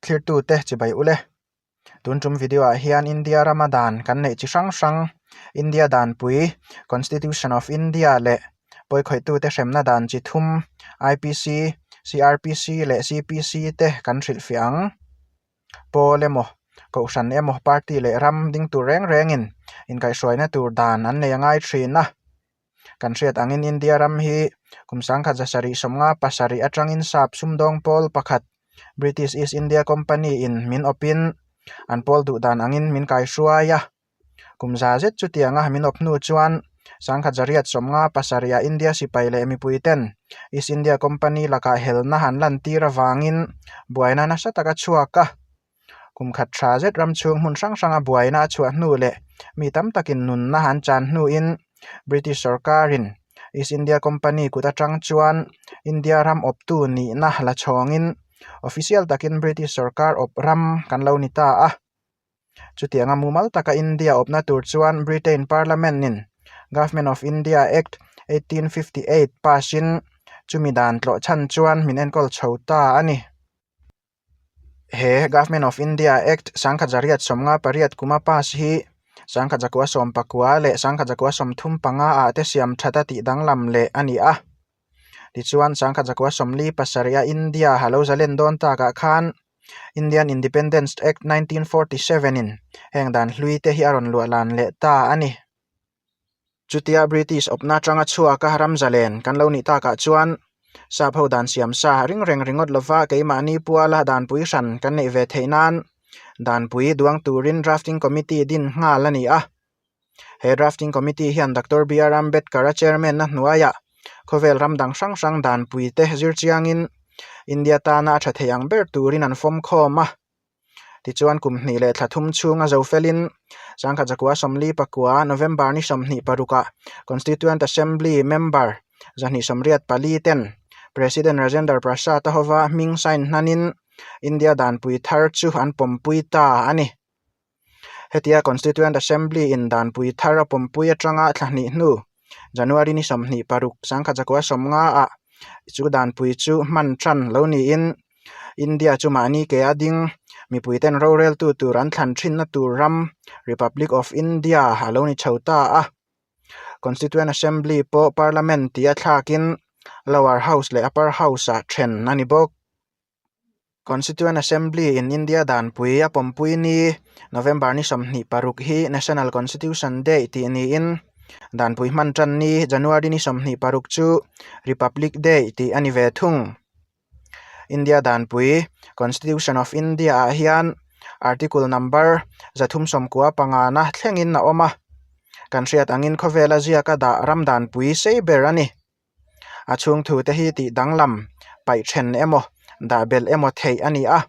Thlirtute chibai ule. Tun tum video ah hian India rama dan kan neih chi hrang hrang India danpui Constitution of India leh pawikhawihtute hremna dan chi thum IPC, CRPC leh CPC te kan hrilhfiah ang. Pawl emaw, Kohhran emaw, party leh ram ding tur reng rengin inkaihhruaina tur dan an nei a ngai thin a. Kan hriat angin India ram hi kum sangkhat zasarih sawmnga pasarih atangin sap sumdawng pawl pakhat British East India Company in min awpin an pawl duh dan angin min kaihruai a. Kum za zet chutianga min awp hnu chuan sangkhat zariat sawmnga pasarihah India sipai leh mipui ten East India Company lakah helna han lantir avangin buaina nasa tak a chhuak a. Kum khat tha zet ram chhung hmun hrang hranga buaina a chhuah hnu leh mi tam takin nunna an chan hnuin British sorkarin East India Company kut atang chuan India ram awptu nihna la chhawngin official takin British sorkar awp ram kan lo ni ta a. Chutianga mumal taka India awpna tur chuan Britain Parliament-in Government of India Act 1858 pass-in chumi dan tlawh chhan chuan min enkawl chho ta a ni. He Government of India Act sangkhat zariat sawmnga pariat kuma pass hi sangkhat zakua sawm pakua leh sangkhat zakua sawmthum panga ah te siam that a tih danglam leh a ni a. Tichuan sangkhat zakua sawmli pasarih a India ha lo zalen dawn takah khan Indian Independence Act 1947 in heng dan hlui te hi a rawn luah lan leh ta a ni. Chutia British awpna atanga chhuaka ram zalen kan lo nih takah chuan sap ho dan siam sa ring reng ringawt lova keimahni puala danpui hran kan neih ve theih nan danpui duang turin Drafting Committee din nghal a ni a. He Drafting Committee hian Doctor BR Ambedkar-a chairman-na hnuaiah khawvel ram dang hrang hrang danpui te zir chiangin India tana a tha thei ang ber turin an fawm khawm a. Tichuan kum hnih leh thla thum chhunga zo felin sangkhat zakua sawmli pakua November ni sawmhnih parukah Constituent Assembly member zahnih sawmriat pali ten President Rajendra Prasad-a hova hming sign hnanin India danpui thar chu an pawmpui ta a ni. Hetia Constituent Assembly in danpui thar a pawmpui atanga thla hnih hnu January ni sawmhnih paruk sangkhat zakua sawmnga ah chu danpui chu hman tan lo niin India chu mahni ke a ding mipui ten roreltu tur an thlan thinna tur ram Republic of India a lo ni chho ta a. Constituent Assembly pawh Parliament tia thlakin Lower House leh Upper House ah then a ni bawk. Constituent Assembly in India danpui a pawmpui ni November ni 26 hi National Constitution Day tih niin danpui hman tan ni January ni 26 chu Republic Day tih a ni ve thung. India danpui Constitution of India ah hian Article number 395 na thlengin a awm a, kan hriat angin khawvela ziaka dah ram danpui sei ber a ni. A chhung thu te hi tih danglam paih then emaw dah belh emaw theih a ni a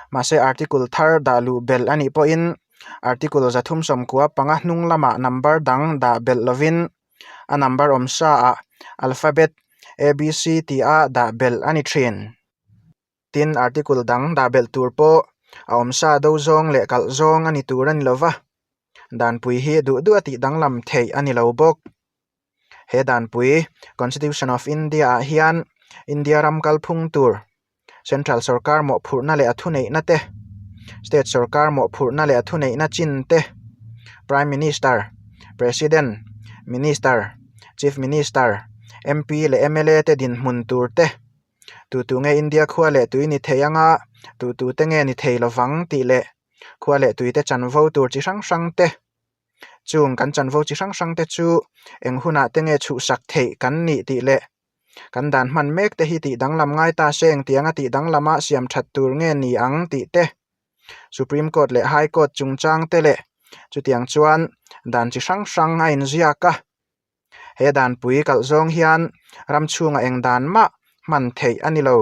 mahse article thar dah luh belh a nih pawhin article zathum sawmkua panga hnung lamah number dang dah belh lovin a number awm sa ah alphabet abc tih a dah belh a ni thin. Tin, article dang dah belh tur pawh a awm sa do zawng leh kalh zawng a ni tur a ni lova, danpui hi duh duh a tih danglam theih a ni lo bawk. He danpui Constitution of India ah hian India ram kalphung tur Central sorkar mawhphurhna leh a thuneihna te, State sorkar mawhphurhna leh a thuneihna chin te, Prime Minister, President, Minister, Chief Minister, MP leh mla te dinhmun tur te, Tu tu nge India khua leh tui ni thei anga tu tu te nge ni thei lovang tih leh khua leh tui te chanvo tur chi hrang hrang te chung kan chanvo chi hrang hrang te chu eng hunah te nge chhuhsak theih kan nih tih leh kan dan hman mek te hi tih danglam ngai ta se engtianga tih danglama siam that tur nge ni ang tih te Supreme Court leh High Court chungchang te leh chutiang chuan dan chi hrang hrang a inziak a. He danpui kalh zawng hian ram chhungah eng dan mah hman theih a ni lo.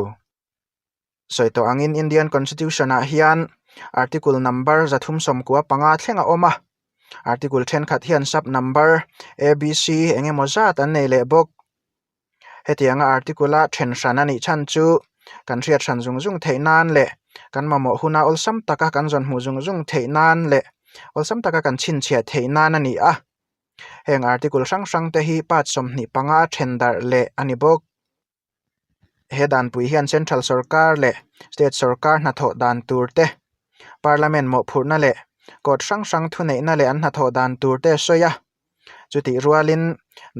Sawi tawh angin Indian Constitution-ah hian Article number 395 thleng a awm a, Article thenkhat hian sub number ABC eng emaw zat an nei leh bawk. Hetianga article-a then hran a nih chhan chu kan hriat hran zung zung theih nan leh kan mamawh huna awlsam taka kan zawn hmuh zung zung theih nan leh awlsam taka kan chhinchhiah theih nan a ni a. Heng article hrang hrang te hi part 25 a then darh leh a ni bawk. He danpui hian Central sorkar leh State sorkar hnathawh dan tur te, Parliament mawhphurhna leh Court hrang hrang thuneihna leh an hnathawh dan tur te a sawi a. Chutih rualin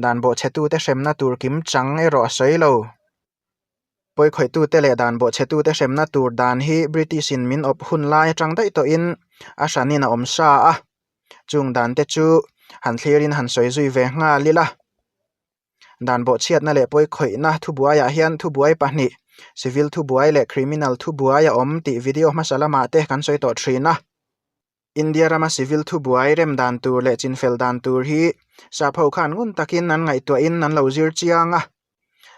dan bawhchhetute hremna tur kim chang erawh a sawi lo. Pawikhawitute leh dan bawhchhetute hremna tur dan hi British-in min awp hun lai atang daih tawhin a hranin a awm sa a. Chung dante chu han thlirin han sawi zui ve nghal ila. Dan bawhchhiatna leh pawikhawihna thubuaiah hian thubuai pahnih, civil thubuai leh criminal thubuai a awm tih video hmasa lamah te kan sawi tawh thin a. India rama civil thubuai rem dan tur leh chinfel dan tur hi sap ho khan ngun takin an ngaihtuahin an lo zir chiang a.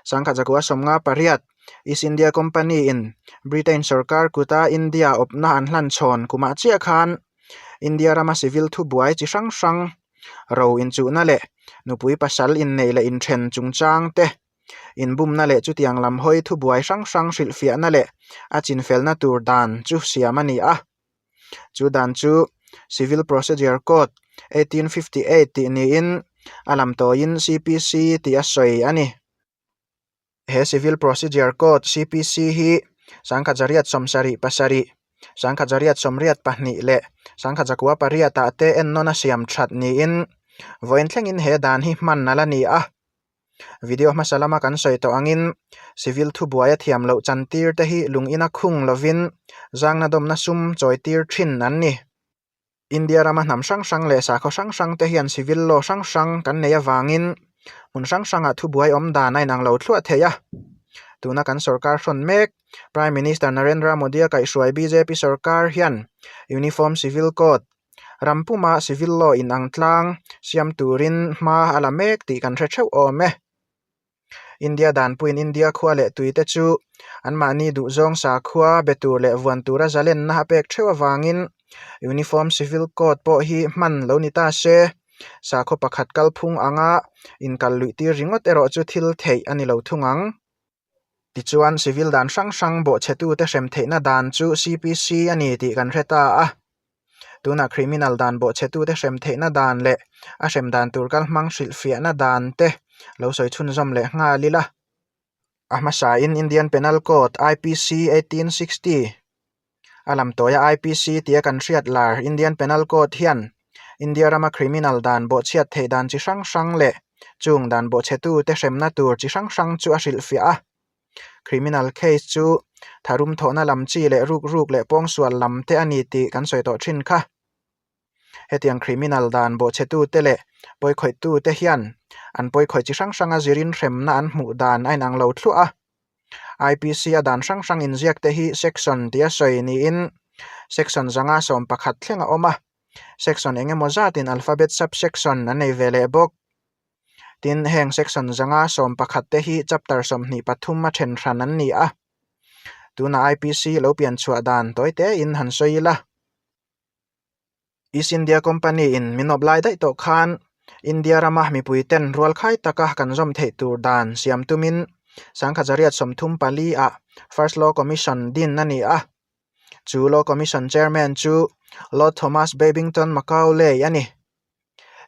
Sangkhat zakua 58, East India Company in Britain sorkar kuta India awpna an hlan chhawn kumah chiah khan India rama civil thubuai chi hrang hrang ro inchuhna leh nupui pasal inneih leh inthen chungchang te, inbumna leh chutiang lam hawi thubuai hrang hrang hrilhfiahna leh a chinfelna tur dan chu siam a ni a. Chu dan chu Civil Procedure Code, 1858 tih niin a lam tawiin CPC tih a sawi a ni. He Civil Procedure Code, CPC, hi 1977, 1982 leh 1998 ah te ennawn a siam that niin vawiin thlengin he dan hi hman a la ni a. Video hmasa lama kan sawi tawh angin civil thubuai a thiam loh chantir te hi lung ina khung lovin zangna dawmna sum chawi tir thin an ni. India rama hnam hrang hrang leh sakhaw hrang hrang te hian civil law hrang hrang kan neih avangin hmun hrang hrangah thubuai awm dan a inang lo thluah thei a. Tuna kan sorkar hrawn mek Prime Minister Narendra Modi-a kaihhruai bjp sorkar hian Uniform Civil Code Ram puma civil law inang tlang siam turin hma a la mek tih kan hre theuh awm e. India danpuiin India khua leh tuite chu anmahni duhzawng sakhua be tur leh vuan tura zalenna a pek theuh avangin Uniform Civil Code pawh hi hman lo ni ta se, sakhaw pakhat kalphung anga inkal luih tir ringawt erawh chu thil theih a ni lo thung ang. Tichuan, civil dan hrang hrang bawhchhetute hrem theihna dan chu CPC a ni tih kan hre ta a. Tunah criminal dan bawhchhetute hrem theihna dan leh a hrem dan tur kalhmang hrilhfiahna dan te lo sawi chhunzawm leh nghal ila. A hmasain Indian Penal Code, IPC, 1860 a lam tawia IPC tia kan hriat lar Indian Penal Code hian India rama criminal dan bawhchhiat theih dan chi hrang hrang leh chung dan bawhchhetute hremna tur chi hrang hrang chu a hrilhfiah a. Criminal case chu tharum thawhna lam chi leh ruk ruk leh pawngsual lam te a ni tih kan sawi tawh thin kha. Hetiang criminal dan bawhchhetute leh pawikhawitute hian an pawikhawih chi hrang hranga zirin hremna an hmuh dan a inang lo thluah a. IPC a dan hrang hrang inziak te hi section tia sawi niin section 511 thleng a awm a, section eng emaw zatin alphabet subsection an nei ve leh bawk. Tin, heng section 511 te hi chapter 23 a then hran an ni a. Tuna IPC lo pian chhuah dan tawi tein han sawi ila. East India Company in min awp lai daih tawh khan India rama mipui ten rualkhai taka kan zawm theih tur dan siam tumin 1934 ah First Law Commission din a ni a. Chu Law Commission Chairman chu Lord Thomas Babington Macaulay a ni.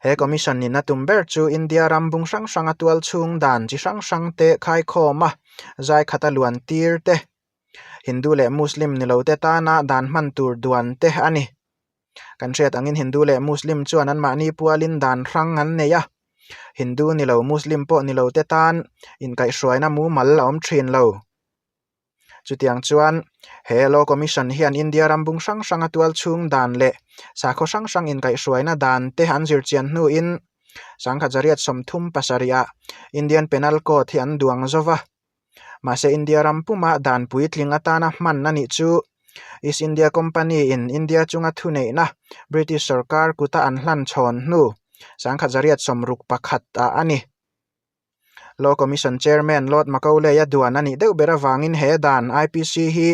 He Commission in a tum ber chu India ram bung hrang hranga tual chhung dan chi hrang hrang te khaikhawm a, zai khata luan tir te, Hindu leh Muslim ni lote tana dan hman tur duan te a ni. Kan hriat angin Hindu leh Muslim chuan anmahni pualin dan hrang an nei a, Hindu ni lo Muslim pawh ni lote tan inkaihhruaina mumal a awm thin lo. Chutiang chuan he Law Commission hian India ram bung hrang hranga tual chhung dan leh sakhaw hrang hrang inkaihhruaina dan te an zirchian hnuin 1937 ah Indian Penal Code hi an duang zo va. Mahse India ram puma dan puitling atana hman a nih chu East India Company in India chunga thuneihna British sorkar kuta an hlan chhawn hnu 1961 ah a ni. Law Commission Chairman Lord Macaulay-a duan a nih deuh ber avangin he dan IPC hi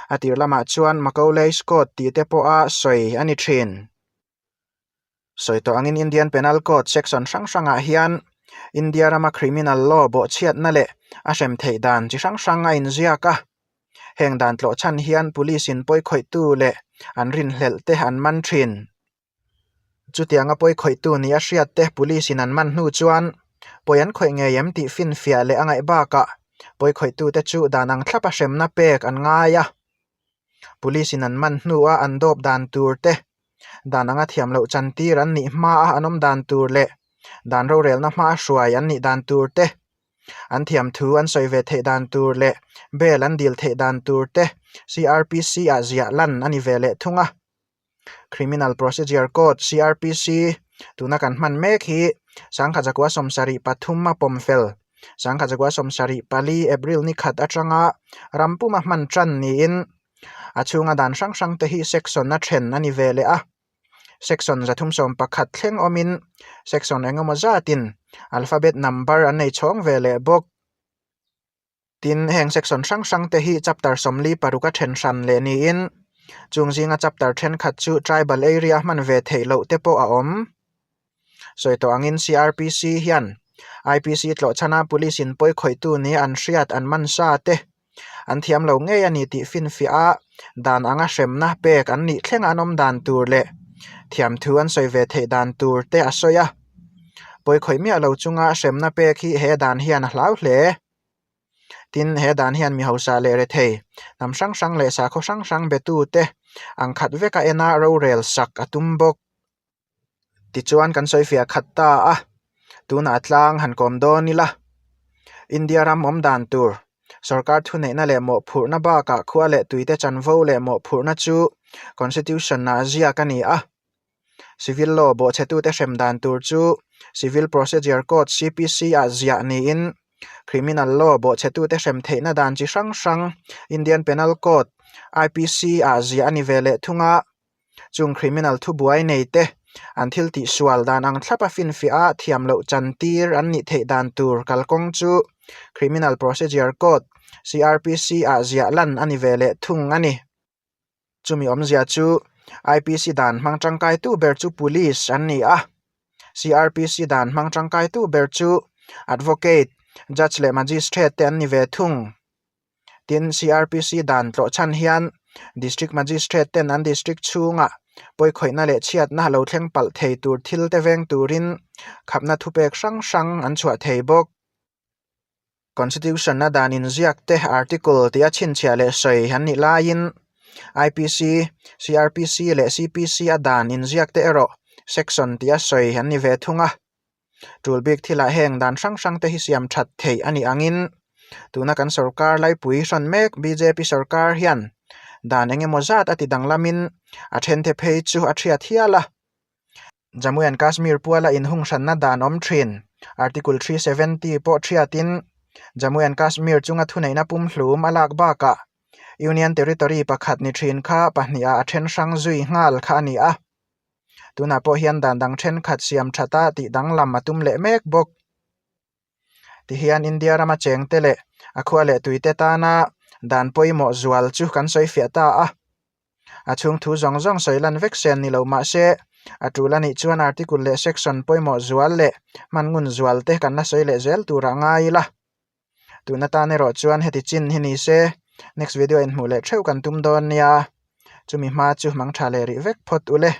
a tir lamah chuan Macaulay's Code tih te pawha sawi a ni thin. Sawi tawh angin Indian Penal Code section hrang hrangah hian India rama criminal law bawhchhiatna leh a hrem theih dan chi hrang hrang a inziak a. Heng dan tlawh chhan hian police in pawikhawihtu leh an rinhlelh te an man thin. Chutianga pawikhawihtu ni a hriat te police in an man hnu chuan pawi an khawih ngei em tih finfiah leh a ngaih bakah. Pawikhawihtute chu dan ang thlapa hremna pek an ngai a. Police in an man hnua an dawp dan tur te, dan anga thiam loh chantir an nih hmaa an awm dan tur leh dan rorelna hmaa hruai an nih dan tur te, an thiam thu an sawi ve theih dan tur leh bail an dil theih dan tur te CRPC ah ziah lan a ni ve leh thung a. Criminal Procedure Code, CRPC, tuna kan hman mek hi sangkhat zakua sawmsarih pathum a pawm fel. Sangkhat zakua sawmsarih pali April ni khat atanga ram puma hman tan niin a chhunga dan hrang hrang te hi section a then a ni ve leh a. Section 311 thleng awmin section engemaw zatin alphabet number an nei chhawng ve leh bawk. Tin, heng section hrang hrang te hi chapter 46 a then hran leh niin chung zinga chapter thenkhat chu tribal area hman ve theih loh te pawh a awm. Sawi tawh angin CRPC hian IPC tlawhchhana police in pawi khawihtu ni an hriat an man sa te an thiam lo ngei a ni tih finfiah a dan anga hremna pek an nih thleng an awm dan tur leh thiamthu an sawi ve theih dan tur te a sawi a. Pawi khawih miah lo chunga hremna pek hi he dan hian a hlau hle. Tin, he dan hian mi hausa leh rethei, hnam hrang hrang leh sakhaw hrang hrang betute ang khat veka ena rorel sak a tum bawk. Tichuan kan sawifiah khat ta a, tunah tlang han kawm dawn ila. India ram awm dan tur, sorkar thuneihna leh mawhphurhna bakah khua leh tuite chanvo leh mawhphurhna chu Constitution-ah ziak a ni a. Civil Law bawhchhetute hrem dan tur chu Civil Procedure Code, CPC, ah ziah niin Criminal Law bawhchhetute hrem theihna dan chi hrang hrang Indian Penal Code, IPC, ah ziah a ni ve leh thung a. Chung criminal thubuai nei te an thil tihsual dan ang thlapa finfiah a thiam loh chantir an nih theih dan tur kalkawng chu Criminal Procedure Code, CRPC, ah ziah lan a ni ve leh thung a ni. Chumi awmzia chu IPC dan hmang tangkaitu ber chu Police an ni a, CRPC dan hmang tangkaitu ber chu Advocate, Judge leh Magistrate te an ni ve thung. Tin, CRPC dan tlawh chhan hian District Magistrate ten an District chhungah pawikhawihna leh chhiatna lo thleng palh thei tur thil te veng turin khapna thupek hrang hrang an chhuah thei bawk. Constitution a dan inziak te article tia chhinchhiah leh sawi an nih laiin IPC, CRPC leh CPC a dan inziak te erawh section tia sawi an ni ve thung a. Tul bik thilah heng dan hrang hrang te hi siam that theih a nih angin tuna kan sorkar laipui hrawn mek bjp sorkar hian dan eng emaw zat a ti danglamin a thente phei chu a thiat hial a. Jammu and Kashmir puala inhung hranna dan awm thin. Article 370 pawh thiatin Jammu and Kashmir chunga thuneihna pumhlum a lak bakah Union Territory pakhat ni thin kha pahniha a then hrang zui nghal kha a ni a. Tunah pawh hian dan dang thenkhat siam thata tih danglam a tum leh mek bawk. Tihian India rama chengte leh a khua leh tuite tana dan pawimawh zual chu kan sawifiah ta a. A chhung thu zawng zawng sawi lan vek sen ni lo mah se, a tul a nih chuan article leh section pawimawh zual leh hman ngun zual te kan la sawi leh zel turah ngai ila. Tun atan erawh chuan heti chin hi ni se, next video inhmuh leh theuh kan tum dawn nia. Chumi hma chu hmang tha leh rih vek phawt ule.